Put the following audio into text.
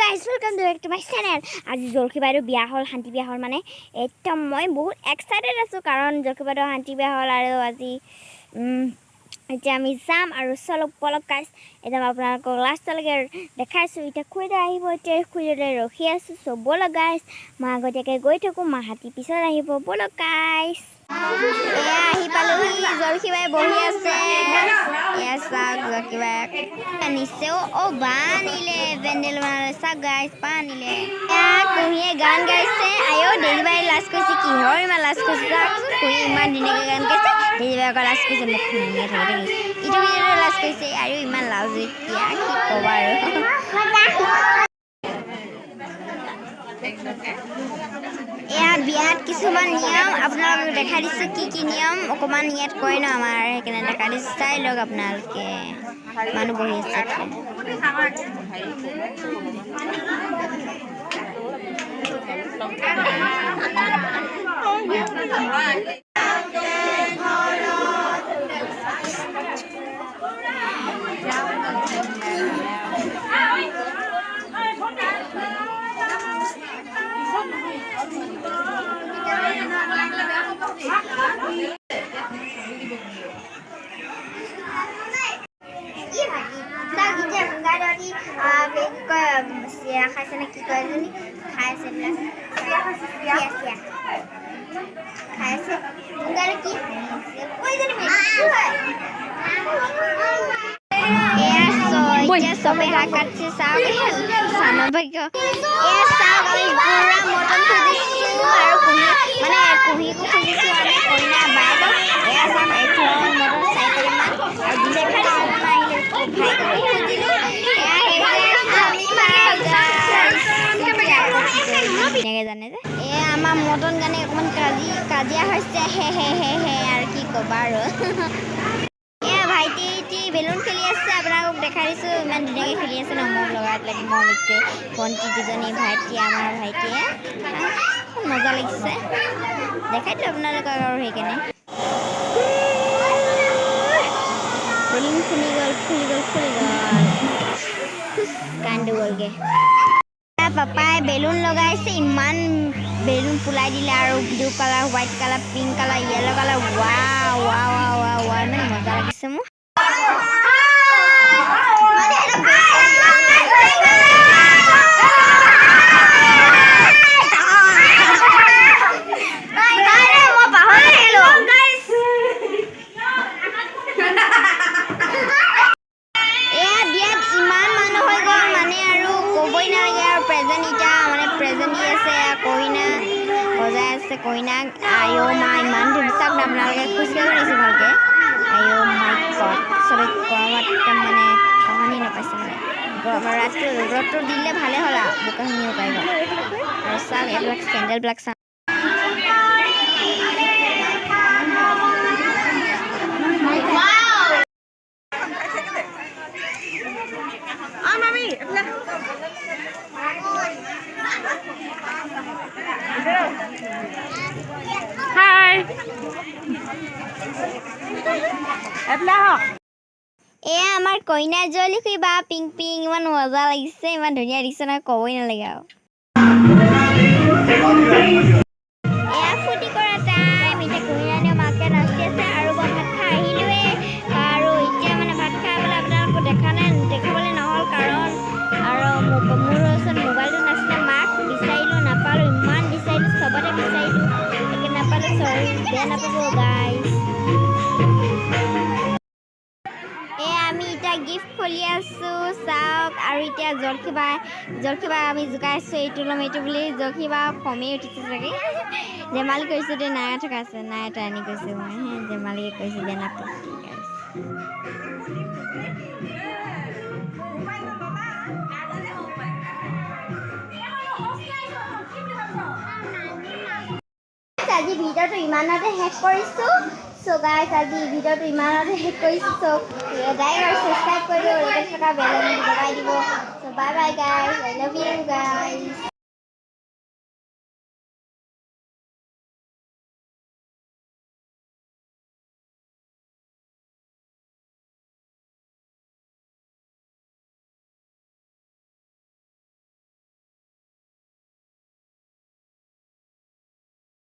Guys, welcome to back to my channel. আজি জলখী বাইদেউ বিয়া হ'ল, শান্তি বিয়া হ'ল। মানে একদম মই বহুত এক্সাইটেড আছোঁ, কাৰণ জলখী বাইদেউ শান্তি বিয়া হ'ল আৰু আজি এতিয়া আমি যাম আৰু চলক বলক গাইজ। এতিয়া মই আপোনালোকক লাষ্টলৈকে দেখাইছোঁ। এতিয়া খুৰীদেউ আহিব, এতিয়া খুৰীদেউলৈ ৰখি আছোঁ। চ' ব'লক গাইজ, মই আগতীয়াকৈ গৈ থাকোঁ, মাহাতি পিছত আহিব। ব'লক গাইজ। এয়া আহি পালোহি, জলখী বাই বহি আছে। এয়া চাওক, জলখী বাই আনিছে। অ' বাঁহ আনিলে, পেণ্ডেল বনালে। চাওক গাইজ, বাঁহ আনিলে। এয়া কুঁহিয়ে গান গাইছে। আইঅ, দেজীবাই লাজ কৰিছে। কিহৰ ইমান লাজ কৰিছে? চাওকচোন, কুঁহিয়ে ইমান ধুনীয়াকৈ গান গাইছে, দেজীবাই আকৌ লাজ কৰিছে। মোক শুনিয়ে থাকে দেই। ইটো ভিডিঅ'টো লাজ কৰিছে আৰু ইমান লাজ এতিয়া কি ক'বা আৰু। এয়া বিয়াত কিছুমান নিয়ম আপোনালোকক দেখাই দিছোঁ, কি কি নিয়ম অকণমান ইয়াত কয় ন আমাৰ, সেইকাৰণে দেখাই দিছোঁ। চাই লওক আপোনালোকে। মানুহ বহি আছে এইফালে। কি ভাগি চাওক, এতিয়া গংগাধৰী কি কয়, চিৰা খাইছে নে কি কয় এজনী খাই আছে। এইবিলাক চিৰা চিৰা খাই আছে। গংগাধৰ কি হাঁহি আছে, ঐজনী মেকুৰী হয়। এয়া এতিয়া চবে শাক কাটিছে। চাওক চানভাগ্য। এয়া চাওক, আমি পুৰা মটন খুজিছোঁ আৰু কুঁহি, মানে কুঁহিকো খুজিছোঁ, আমি কইনা বায়েকক। এয়া চাওক, এইটো মটন 4 পেকেটমান আৰু দিছে। আহিলে ভাইককো খুজিলোঁ। এয়া আমি ধুনীয়াকৈ জানে যে এয়া আমাৰ মটন কাৰণে অকণমান কাজিয়া হৈছে। হে হে হে হে, আৰু কি ক'বা আৰু। এয়া ভাইটি এটি বেলুন খেলি আছে, আপোনালোকক দেখাই দিছোঁ। ইমান ধুনীয়াকৈ খেলি আছে ন, মম লগাই পেলাই মম লাগিছে। ভণ্টি দুজনী, ভাইটি, আমাৰ ভাইটিয়ে মজা লাগিছে। দেখাই দিলোঁ আপোনালোকক আৰু সেইকাৰণে। বেলুন ফুলি গ'ল, ফুলি গ'ল, ফুলি গ'ল, কান্দো গ'লগৈ। পাপাই বেলুন লগাইছে, ইমান বেলুন ফুলাই দিলে আৰু blue colour, white colour, pink colour, yellow colour. Wow wow wow wow wow, ইমান মজা লাগিছে মোৰ। এয়া বিয়াত ইমান মানুহ হৈ গ'ল, মানে আৰু ক'বই নালাগে। আৰু প্ৰেজেণ্ট এতিয়া মানে প্ৰেজেণ্ট দি আছে, এয়া কইনা সজাই আছে কইনাক। আইঅ মা, ইমান ধুনীয়া। চাওক না আপোনালোকে, খোজকাঢ়িব দিছে ভালকৈ। আইঅ মাই গড, চবে গৰমত একদম মানে সহনি নাপাইছে। মানে গৰম ৰাতটো ৰ'দটো দিলে ভালে হ'ল আৰু বোকাখিনি শুকাই গ'ল। আৰু চাওক, এইবিলাক চেণ্ডেলবিলাক চাওক। হাই, এইফালে আহক। এয়া আমাৰ কইনা জলিখি বা পিংক পিংক, ইমান মজা লাগিছে, ইমান ধুনীয়া দেখিছে নহয়, ক'বই নালাগে আৰু। এয়া ফূৰ্তি কৰা টাইম। এতিয়া কইনানীও মাকে নাচি আছে আৰু মই ভাত খাই আহিলোৱে। আৰু এতিয়া মানে ভাত খাই পেলাই আপোনালোকক দেখা নাই, দেখাবলৈ নহ'ল, কাৰণ আৰু মোৰ ওচৰত মোবাইলটো নাছিলে। মাক বিচাৰিলোঁ, নাপালোঁ। ইমান বিচাৰিলোঁ, চবতে বিচাৰিলোঁ, একে নাপালোঁ। চৰি, বেয়া নাপাব গাইজ। এয়া আমি এতিয়া গিফ্ট খুলি আছোঁ, চাওক। আৰু এতিয়া জলখিবা আমি জোকাই আছোঁ, এইটো ল'ম এইটো বুলি। জলখিবা খঙেই উঠিছে চাগে। ধেমালি কৰিছোঁ দেই, নাই থকা আছে নাই এটা আনি কৈছোঁ মই। হে ধেমালিকে কৈছোঁ, বেয়া নাপাব গাইজ। আজি ভিডিঅ'টো ইমানতে শেষ কৰিছোঁ। চ' গাইজ, আজি ভিডিঅ'টো ইমানতে শেষ কৰিছোঁ। চ' লাইক আৰু ছাবস্ক্ৰাইব কৰিব, লগত থকা বেল দবাই দিব। So bye bye guys, I love you guys.